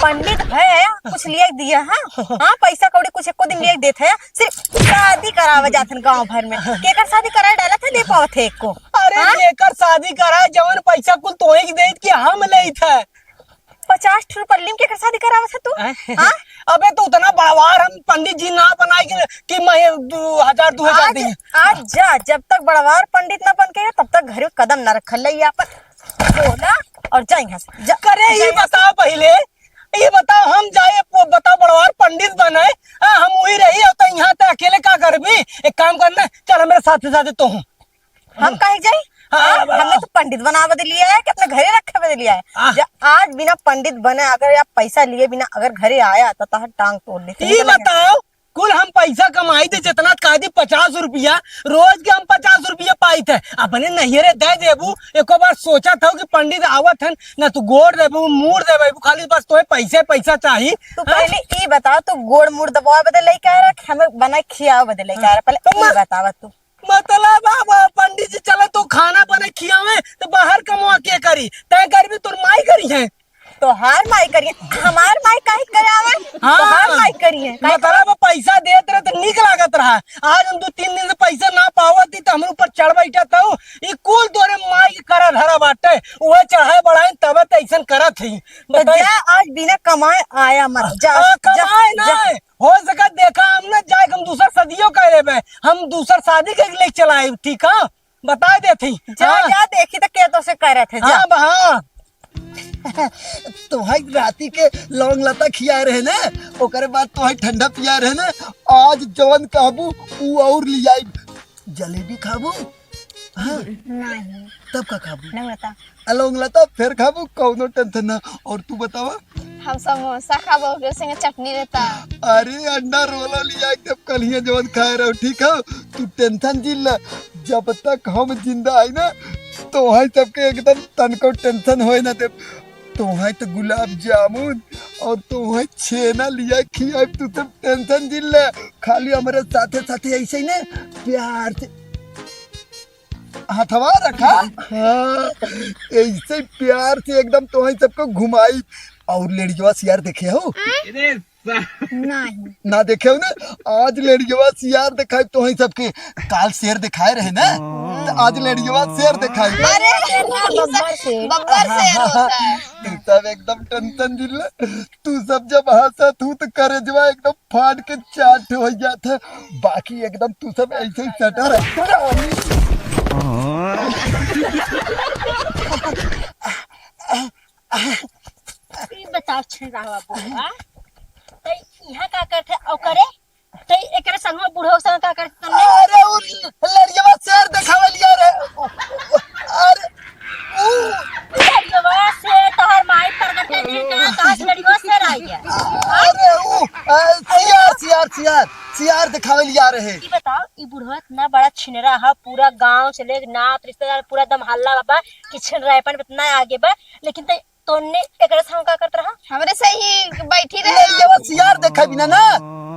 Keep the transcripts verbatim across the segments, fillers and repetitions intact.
पंडित है, कुछ लिया दिया, हाँ? हाँ, पैसा कौड़ी कुछ एको दिन लिया देत है, सिर्फ शादी करावे जात हन गाँव भर में। केकर शादी कराए डालत है, दे पावत है एको? अरे, हाँ? जेकर शादी कराए, जवन पैसा कुल तोहे के देत कि हम लेत है। पचास ठो रुपया लीम केकर शादी करावत है तू? आय। हाँ? अबे, तो उतना बड़वार हम पंडित जी ना बनाए कि, कि मैं दो हजार, दो हजार आज, देंगे। आज जा, जब तक बड़वार पंडित ना बन के, तब तक घरे कदम ना रखल ले, ये अपन बोला और जा यहाँ से, जा। करे, ये जा यहाँ से। बताओ पहिले, ये बताओ, हम जाए, प-, बताओ, बड़वार पंडित बने, हाँ, हम वही रही, और तो यहाँ ते अकेले का करबी? एक काम करना, चल हमारे साथे साथे तो हूँ। हम काहे जाई? हाँ, हाँ, बड़ा। हमने तो पंडित बनावे बदे लिया है कि अपने घरे रखे बदे लिया है? हाँ। जा, आज बिना पंडित बने, अगर या पैसा लिए बिना अगर घरे आया, तो तहर टांग तोड़ देते। ये बताओ, कुल हम पैसा कमाई थे, जितना कह दी पचास रुपया, रोज के हम पचास रुपया पाई थे, अपने नैहरे दे देबू। एको बार सोचा था कि पंडित आवत हन, ना तू गोड़ देबू, मूड़ देबू, खाली बस तोहे पैसे पैसा चाही। तू हाँ? पहले ई बताओ, तू गोड़ मूड़ दबावे बदे लेके आ रहा कि हमें बना खियावे बदे लेके आ रहा? पहले तो ई मैं बतावा तू। मतलब, अब पंडित जी चले तो खाना बने खियावे, तो बाहर कमवा के करी? तय करबी, तोर माई करी है। तोहार माई करी है, हमार माई काहे करे आवे? हाँ। तोहार माई करी है, काहे मतलब, पैसा देत रहे तो नीक लागत रहा। आज हम दो तीन दिन से पैसा ना पावत ही, तो हमरे ऊपर चढ़ बैठा था। ई कुल तोरे माई के करा धरा बाटे, उहे चढ़ाए बढ़ाए, तब तो ऐसन करत ही। तो बताई। जा, आज बिना कमाए आया मत, जा, आ, जा, कमाए जा। ना। हो सकत देखा, हम ना जाए, हम दूसर सदियों कर लेबे, हम दूसर शादी के लेके चलाए, ठीक है, बता देत ही। जा, हाँ। जा, देखी तो के तो से करत है, जा। हाँ, बा, हाँ। तोहाई राती के लौंग लता खिया रहे ना, ओकरे बाद तोहाई ठंडा पिया रहे ना, आज जवन कहबू ऊ और लियाई। जलेबी खाबू? हाँ। नहीं। तब का खाबू? नहीं बता। आ लौंग लता फिर खाबू, कौनो टेंशन ना। और तू बतावा? हम समोसा खाबो, ओकरे संगे चटनी रहता। अरे अंडा रोलो लिया के तब कल ही जवन खाए रहो, ठीक है? तू टेंशन जिन ला, जब तक हम जिंदा है ना, तोहाई सबके एकदम तनको टेंशन होए ना देब। तोहाई तो गुलाब जामुन और तोहाई छेना लिया खियाब, तू सब टेंशन जिन ला। खाली हमरे साथे साथे ऐसे ही ना प्यार से हथवा रखा, हाँ, ऐसे प्यार से एकदम तोहई सबको घुमाई। और लेड़ियवा सियार देखे हो? नहीं। ना देखे हो ना? आज लेड़ियवा सियार दिखाई तोहई सबके। काल शेर दिखाए रहे ना, तो आज लेड़ियवा शेर दिखाई। अरे, बब्बर शेर। बब्बर शेर होता है। तू सब एकदम टेंशन जिन ला। तू सब जब हंसत हूँ तो करेजवा एकदम फाट के चाट हो जात है, बाकी एकदम तू सब ऐसे ही सटा रहे। ई बताओ छिनरावा बुढ़वा, तै इहाँ का करत है? ओकरे, तै एकरे संग बुढ़वा संग का करत तन्ने? अरे उ लड़ियवा शेर देखावे लिया रे। अरे उ लड़ियवा शेर तोहर माई प्रगट है नहीं का? कहाँ से लड़ियवा शेर आई है? अरे उ, अ, सियार, सियार, सियार, सियार देखावे लिया रहे। ई बताओ, ई बुढ़वा इतना बड़ा छिनरा है, पूरा गांव से लेके नात रिश्तेदार पूरा दम हल्ला बाबा कि छिनरापन में इतना आगे बा, लेकिन तै तोन्ने एकरे संग का करत रहा? हमरे से ही बैठी रहे। लड़ियवा सियार देखा बिना ना।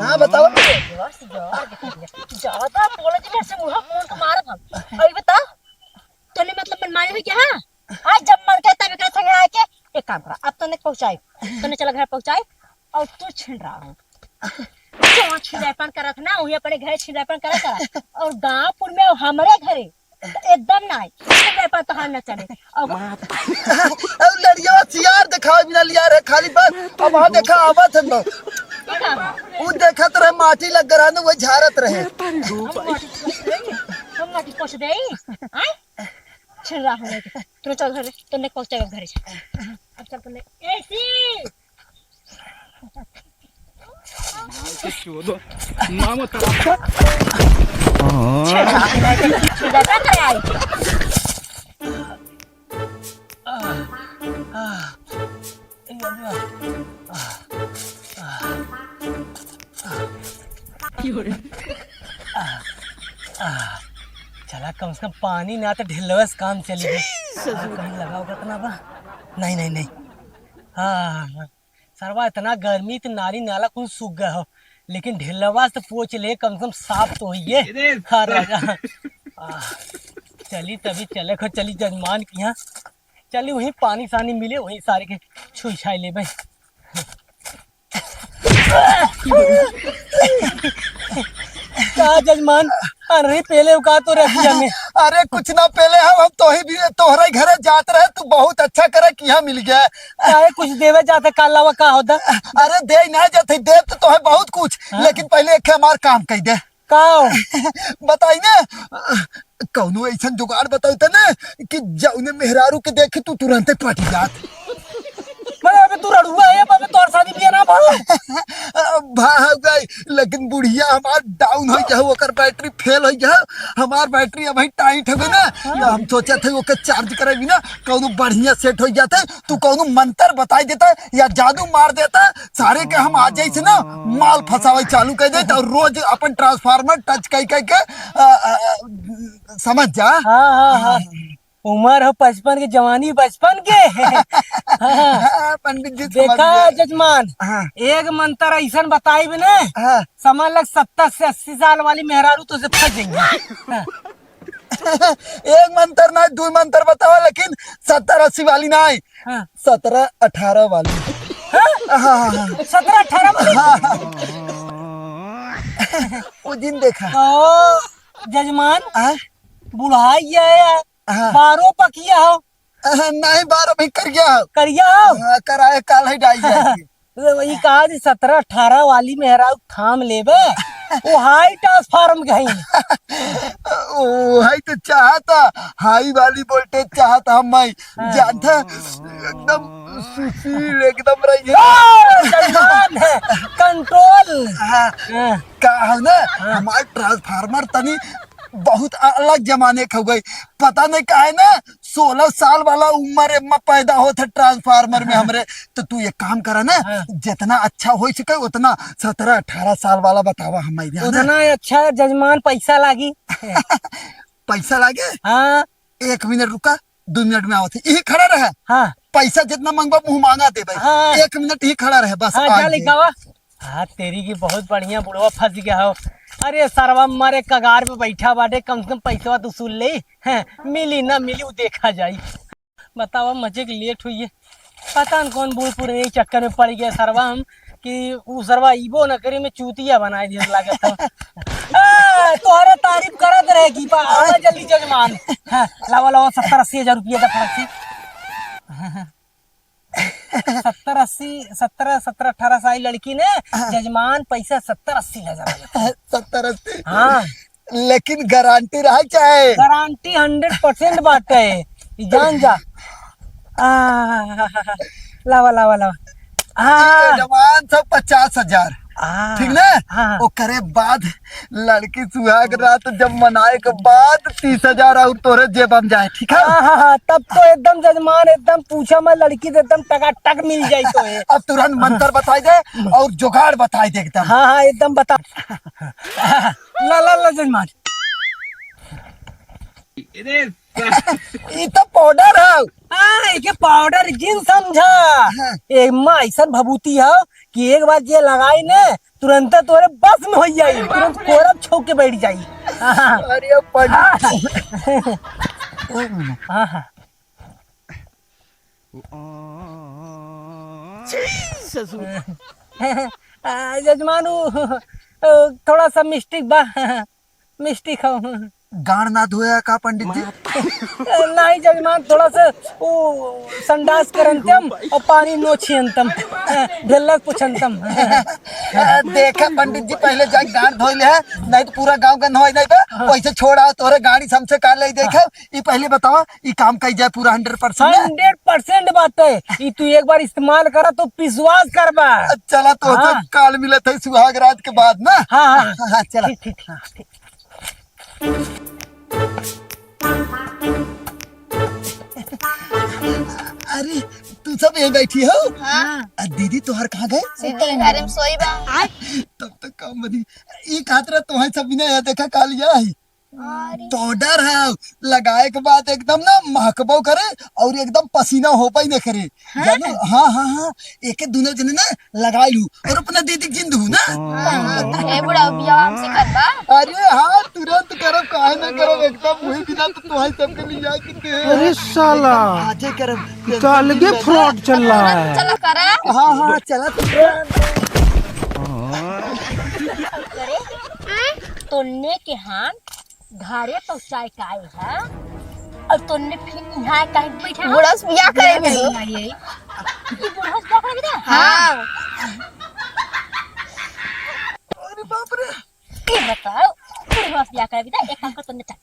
हाँ, बताओ। लड़ियवा सियार देखा बिना। ज्यादा बोले जी, मेरे से मुंह कौन को मारब हम। अभी बता, तोने मतलब मनमानी हो क्या? हाँ? आज जब मन करे तब एकरे संग आके एक काम करा, अब तोने पहुंचाई, तोने चला घर पहुंचाई और तू छिनरा हो। जो छिनरापन करत ना, वही अपने घर छिनरापन करा करा। और गांवपुर में हमरे घरे एकदम ना आई। छिनरापन तोहार न चले। और अब लड़ियवा सियार देखावे बिना लिया रहे खाली बस। अब वहाँ देखा आवत है लोग। ये का? उ देखत रहे माटी लग रहा ना, वो झारत रहे। हम माटी पोछ देई, हम माटी पोछ देई। आय? छिनरा हो गए। तू चल घरे, तोने पहुंच जाएगा घरे। अब चल तोने। एसी। मामा का। चला, कम से कम पानी ना तो ढिलवा से काम चली गई। कहीं लगाओ कितना बा? नहीं, नहीं, नहीं। हाँ, हाँ, हाँ। सरवा इतना गर्मी तो नाली नाला कुल सूख गया हो, लेकिन ढिलवा से पोछ ले, कम से कम साफ तो होइए। अरे हाँ, राजा। आ, चली तभी चले खो, चली जजमान की यहाँ, चली वहीं पानी सानी मिले, वहीं सारे के छुई छाई लेबे। का जजमान, अरे पहले का तो रखिया में। अरे कुछ ना पहले हम, हम तोही भी, तोहरे घरे जात रहे, तू बहुत अच्छा करे कि यहाँ मिल गया। काहे कुछ देवे जाते, का लावा का होता? अरे दे ना जाते, दे तो तोहे बहुत कुछ, हाँ। लेकिन पहले एक हमार काम कह दे। का हो? बताई ना, कौनो ऐसन जुगाड़ बताओ त ना कि जौने मेहरारू के देखे तू तुरंते पट जात। मगर अबे तू रड़ुआ है, अबे तोर शादी बियाह ना भा। भा हो गई, लेकिन बुढ़िया हमार down हो गया, ओकर battery fail हो गया, हमार battery अभी tight हवे ना, तो हम सोचत है ओके charge कराई ना, कौनो बढ़िया set हो जाते, तू कौनो मंत्र बताई देता या जादू मार देता, सारे के हम आज जैसे ना माल फंसावे चालू कर देता और रोज अपन transformer touch कर कर के, अ, अ, अ, समझ जा। हाँ, हाँ, हाँ। उम्र हो पचपन के, जवानी बचपन के। हाँ। हाँ, पंडित जी समझ देखा गए। जजमान, हाँ। एक मंत्र ऐसन बताई भी ना, हाँ। समझ लग सत्तर से अस्सी साल वाली मेहरारू तो से फंस जाएंगे। हाँ। एक मंत्र ना, दो मंत्र बतावा, लेकिन सत्तर अस्सी वाली ना आई। हाँ। सत्रह अठारह वाली। हाँ? हाँ, हाँ, हाँ। सत्रह अठारह वाली? हाँ, हाँ। वो जिन देखा। तो जजमान, हाँ? बुढ़ाई है यार। हाँ। बारो पकिया हो। हाँ, नहीं, बारो भी करिया हो। करिया हो? हाँ, कराए काल है डाई जाए। तो वही कहा जी, सत्रह अठारह वाली मेहरारू थाम लेबे, वो high transform कहीं। ओ, हाई तो चाहता, high वाली voltage चाहता हम, मैं हाँ। जानता, एकदम सुशील, एकदम रही है। ओ, जजमान है, control। हाँ, हाँ। का हो ना, हाँ। हमार transformer तनी बहुत अलग जमाने के हो गई, पता नहीं काहे ना, सोलह साल वाला उम्र में पैदा होत है transformer में हमरे। तो तू एक काम करा ना, हाँ। जितना अच्छा हो सके उतना सत्रह अठारह साल वाला बतावा हमारे यहाँ ना। उतना अच्छा जजमान पैसा लागी। पैसा लागे? हाँ। एक मिनट रुका, दो मिनट में आवत है, यही खड़ा रहे। हाँ। पैसा जितना मांगबा मुंह मांगा देबे। हाँ। एक मिनट ही खड़ा रहे बस, हाँ, आ जा गए। लेके आवा। हाँ, तेरी की बहुत बढ़िया बुढ़वा फंस गया हो। अरे सरवा मारे कगार पे बैठा बाटे, कम से कम पैसवा तो सुन ले। हैं, मिली ना मिली, वो देखा जाई। बतावा, मजे के लेट हुई है। पता न कौन बूढ़ पुरने चक्कर में पड़ गया सरवा हम, कि ऊ सरवा ईबो न करे, में चूतिया बनाए दिए लागत हो। ए, तोहरे तारीफ करत रहे कि बा, आवा जल्दी जजमान। हाँ, लावा, लावा, सत्तर अस्सी हजार रुपया दा फर्क से। सत्तर अस्सी, सत्रह, सत्रह अठारह साल लड़की ने, हाँ। जजमान पैसा सत्तर अस्सी हजार लगा। सत्तर अस्सी? हाँ। लेकिन गारंटी रहे चाहे? गारंटी हंड्रेड परसेंट बाटे, ई जान जा। आ, लावा, लावा, लावा। हाँ। जजमान सब पचास हजार। आ, ठीक ना? हाँ। ओकरे बाद लड़की सुहाग रात जब मनाए के बाद तीस हजार और तोरे जेब में जाए, ठीक है? हाँ, हाँ, हाँ, तब तो एकदम जजमान, एकदम पूछा मैं, लड़की तो एकदम टकाटक मिल जाई तो है। अब तुरंत मंत्र बताई दे और जुगाड़ बताई दे एकदम। हाँ, हाँ, एकदम बता। ला, ला, ला जजमान। ई तो पाउडर है। हाँ, एके पाउडर जिन समझा। हाँ। एमा ऐसन भभूति है कि एक बार जे लगाई ने, तुरंत तोरे बस में हो जाई, तुरंत कोरब छौक के बैठ जाई। हाँ। अरे पंडित। हाँ। एक मिनट। हाँ, हाँ। छी, ससुर। आ, जजमान, उ, थोड़ा सा मिस्टेक बा। मिस्टी खाओ। गाड़ ना धोया का पंडित जी? नहीं जजमान, थोड़ा सा वो संडास करंतम और पानी नो छियंतम, ढेलक पुछंतम। देखा पंडित जी, पहले जाके गाड़ धोई ले, नहीं तो पूरा गांव गंध होई नहीं बा। वैसे छोड़ा, तोरे गाड़ी से हमसे का ले देखा। ये पहले बतावा, ये काम कई जाए पूरा हंड्रेड परसेंट ना? हंड्रेड परसेंट बात है। ये तू एक बार इस्तेमाल करा तो विश्वास करबा। चला तो हाँ। काल मिलत है सुहाग रात के बाद ना। हाँ, हाँ। हाँ, हाँ, चला। ठीक, ठीक, ठीक, ठीक। अरे, तू सब यहीं बैठी हो? हाँ। आ, दीदी तोहर कहाँ गए? दीदी घर में सोई बा। तब तो काम बनी। ई कहत रहा तोहर सब बिना यहाँ देखा काल या है। पाउडर है, लगाए के बाद एकदम ना महकबो करे और एकदम पसीना होबे न करे। हाँ? जानू, हाँ, हाँ, हाँ, एके दुनो जने ना लगाए लू और अपना दीदी के जिन दू ना। हाँ, ए बुढ़ा, बियाह हमसे करबा? अरे हाँ, तुरंत करब, काहे ना करब, एकदम वही बिना तो तुम्हारे सबके लिए जाए के दे। अरे साला, आजे करब, तो अलगे फ्रॉड चल रहा है। चलो करा। हाँ, हाँ, चला। करे, तोन्ने के हाथ घरे पहुँचाए के आए है और तोन्ने फिर यहाँ काहे बैठा है? बुढ़ा से बियाह करे के। ये बुढ़ा से बियाह करे के? हाँ। अरे बाप रे। ये बताओ, बुढ़ा से बियाह करे के? एक काम कर, तोन्ने चल,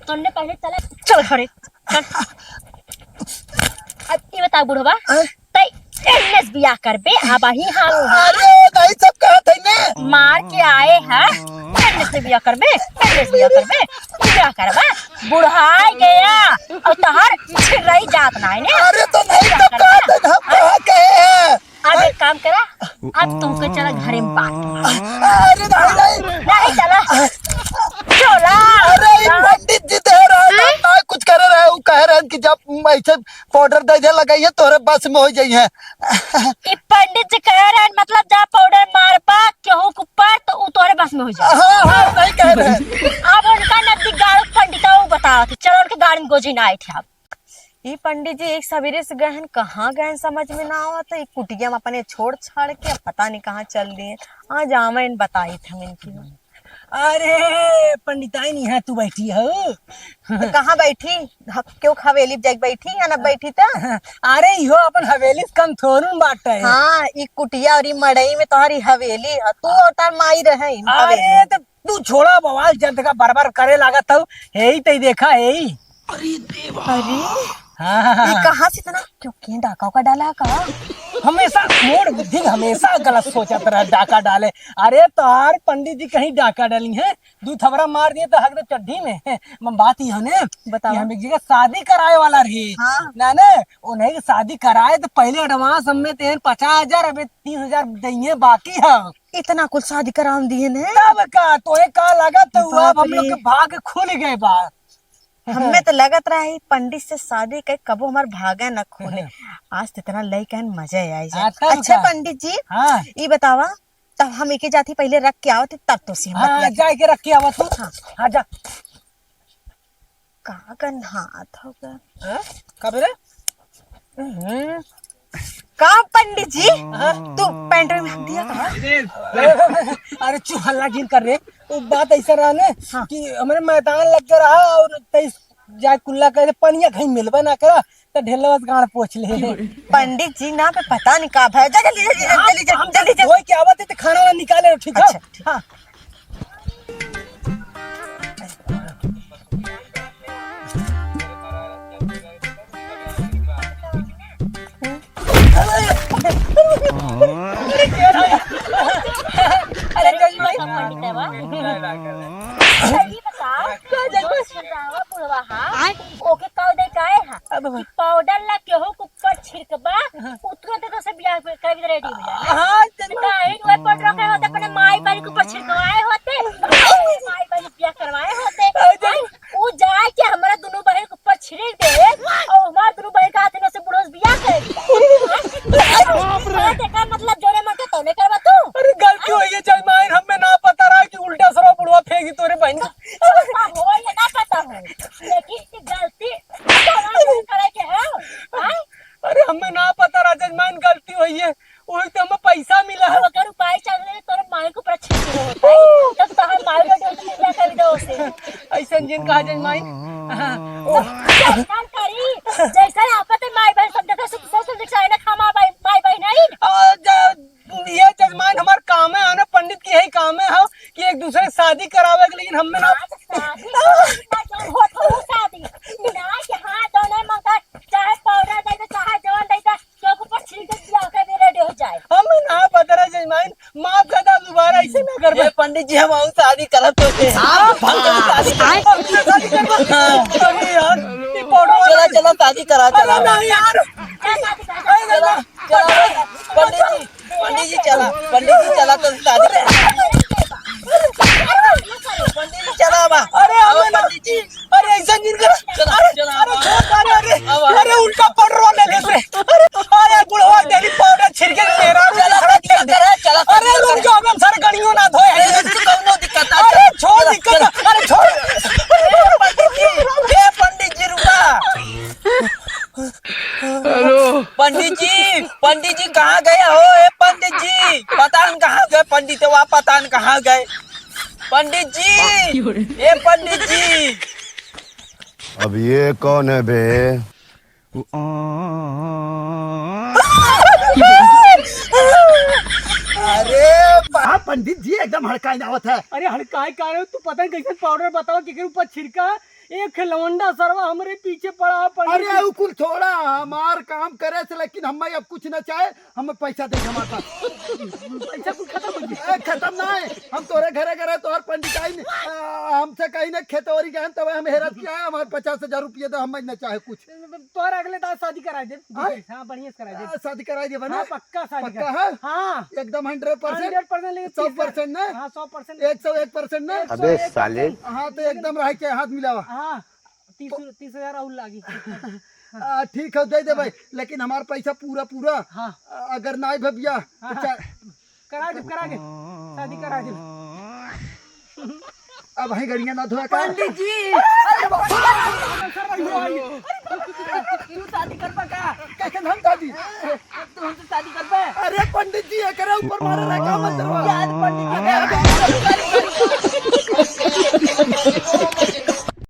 तोन्ने पहले चला, चल घरे, चल। अब ये बताओ बुढ़वा, आय? तै एन्ने से बियाह करबे? अब ही हम अरे, नहीं सब कहत है ने। मार के आए हैं, एन्ने से बियाह करबे, एन्ने से बियाह करबे, बियाह करबे। बुढ़ाई गया और तोहर छिर्रई जात ना है ने। अरे, तो नहीं बियाह सब करबे। कहत है, हम कहाँ कहे हैं? अब एक काम करा, अब तुमके चला घरे में बात। अरे, नहीं, नहीं। नहीं चला। चला। अरे, ये पंडित जी दे रहे हैं, ना कुछ करे रहे, वो कह रहे हैं कि जब ऐसे पाउडर दे दे लगाइए, तोरे बस में हो जाइए। ई पंडित जी कह रहे हैं, मतलब, जा पाउडर मारबा केहू के ऊपर, तो उ तोरे बस में हो जाए। हाँ, हाँ, सही कह रहे हैं। अब उनका नजदीक गाड़ू पंडित, वो बताओ थे, चलो उनके गाड़ी में गोजी ना आए थे आप। ई पंडित जी एक सवेरे से गए हैं, कहाँ गए हैं समझ में ना आवत है। ई कुटिया में अपने छोड़ छाड़ के अब पता नहीं कहाँ चल दिए। आज आवे इन बताई थे हम इनकी। अरे पंडिताइन, यहाँ तू बैठी हो? तो कहाँ बैठी? ह-, क्यों हवेली जाके बैठी या ना बैठी तो? अरे इहो अपन हवेली से कम थोड़ू बाटे। हाँ, ई कुटिया और ई मड़ई में तोहरी हवेली है, तू और तार माई रहे इन हवेली अरे में। तो तू छोड़ा बवाल, जब देखा बरबर करे लागत हऊ। हेई तई देखा, हेई। अरे देवा। अरे, हाँ। ये कहाँ से इतना, क्यों, के डाका का डाला का? हमेशा मोर बुद्धि हमेशा गलत सोचत रहे, डाका डाले। अरे तार पंडित जी कहीं डाका डाली हैं, दू थबरा मार दिए तो हक दे चड्ढी में। मैं बात ये है ने बतावा। कि हम एक जगह शादी कराए वाला रही। हाँ। ना ने, उन्हें के शादी कराए तो पहले एडवांस हमें तेन पचास हजार, अबे तीस हजार दइए बाकी है। इतना कुल शादी कराम दिए ने। तब का, तोहे का लागत, तो बाप अब हम लोग रे। के भाग खुल गए बा। हमें तो लगत रहा है पंडित से शादी के कबो हमार भागे न खुले। आज तो इतना लई कहन मजा आई जाए। हाँ, तब अच्छा का? पंडित जी, हाँ। ई बतावा, तब हम एके जाती पहले रख के आवत है, तब तो से हम हाँ, बतिया जाए के रख के आवत हूँ। हाँ। हाँ, जा। का गन्हात होगा? हाँ? का बेरे? हम्म। का पंडित जी? हाँ? तू पैंट में हक दिया था? अरे चुप, हल्ला जिन कर रे। वो बात ऐसा रहा ने हाँ। कि हमारे मैदान लग के रहा और तैस जाए कुल्ला करे, पनिया कहीं मिलबे ना करा, तो ढेलवा से गाड़ पोछ ले। पंडित जी ना पे पता नहीं का भय। जा जल्दी, जल्दी, जल्दी, जल्दी, हम जल्दी, जल्दी। धोए के आवत है तो खाना वाला निकाले, ठीक है? अच्छा, ठीक। हाँ। अरे जजमान। पंडित है बा। सही बताओ, का जजमान? जो छिलरावा बुढ़वा हा, आय। ओके का दे काहे हा? अब कि पाउडर ला केहू के ऊपर छिड़कबा, हाँ। उतरो ते तो से बियाह कर भी रेडी हो जाए। हाँ, जजमान। काहे वो पाउडर के होते अपने माई बहन के ऊपर छिड़कवाए होते, माई बहन बियाह करवाए होते। हाँ, जजमान। उ जाए के हमरा दुनू बहिन के ऊपर छिड़क दे और हमार दुनू बहिन के हाथ में से बुढ़वा से बियाह करे। बाप रे। हाँ, तेकर मतलब जोरे मन के तौने करबा तू। अरे गलती हो गई जजमाइन, हमें ना पता रहा कि उल्टा सरा बुढ़वा फेंकी तोरे बहिन का। पता हो या ना पता हो, लेकिन ई गलती करे के है। हाँ? अरे हमें ना पता रहा जजमाइन, गलती हुई है। वही तो हमें पैसा मिला है। अब अगर उपाय चल रहे तोरे माई को ऊपर छिड़क रहे होते, तब तो हम माई को डोज ले कर दो उसे। ऐसा जिन कहा जजमाइन। हाँ। तो क्या काम करी? जैसे आफत है माई बहन सब जगह सुख ससुर दिखाए ना खामा भाई, माई बहन है। आ, ज-, ये जजमाइन हमार काम है, है ना पंडित की यही काम है, हाँ, कि एक दूसरे की शादी करावे के, लेकिन हमें ना हाँ, तो शादी, शादी, शादी, शादी। ना कि हाँ, दोनों मंगा, चाहे पाउडर दे दे, चाहे जवन दे दे, चौक पर छिड़क के बियाह के भी रेडी हो जाए। हम ना पता रहा जजमाइन, माफ कर दे, दोबारा ऐसे ना करबे। ए, पंडित जी, हम और शादी करब तो से। आप भंग करो, शादी करो। शादी करबा? हाँ। अरे यार, ये पाउडर वाला चला, चला, शादी करा, अरे चला। नहीं यार। चला, चला, पंडित जी, पंडित जी चला, पंडित जी चला, तो शादी करा। पंडित जी चला बा। अरे, हमें ना हेलो। पंडित जी, पंडित जी कहाँ गए हो? ए पंडित जी, पता न कहाँ गए पंडित, वह पता न कहाँ गए। पंडित जी, ए पंडित जी। अब ये कौन है बे? अरे बा-, पंडित जी एकदम हड़काई आवत है। अरे हड़काई का रहे हो? तू पता नहीं कैसे पाउडर बताओ, केकर ऊपर छिड़का। एक लवंडा सरवा हमरे पीछे पड़ा है, पंडित अरे जी। उ कुल छोड़ा, हमार काम करे से, लेकिन हम अब कुछ न चाहे, हम पैसा दे हमारे पास। पैसा कुल खत्म हो गया। ए, खत्म ना है, हम तोरे घरे घरे तोहर पंडित आई न, आ, हमसे कहीं ना खेतौरी गए, तब हम हेरत किया है, हमारे पचास हजार रुपये दो, हम न चाहे कुछ। तोहर अगले दास शादी कराई दे। हाँ? हाँ, बढ़िया से कराई दे। आ, शादी कराई दे बना? हाँ, पक्का शादी पक्का करा। है? हाँ। एकदम हंड्रेड परसेंट? हंड्रेड परसेंट लेकिन सौ परसेंट ना? हाँ, सौ परसेंट। एक सौ एक परसेंट ना? एक सौ एक परसेंट। अबे साले। हाँ, तो एकदम रह के हाथ मिलावा। हाँ, तीस, तो तीस हजार और लागी। आ, ठीक है, दे दे भाई, लेकिन हमार पैसा पूरा पूरा। हाँ। आ, अगर ना भैया, तो हाँ। चा- करा दे, करा दे, शादी करा दे। अब भाई गड़िया ना धोया का? पंडित जी, अरे बाप रे। तू शादी करबा का? कैसे हम शादी? तू हमसे शादी करबे? अरे पंडित जी, एकरे ऊपर मारे रहा का मंत्र बा? यार पंडित जी, अरे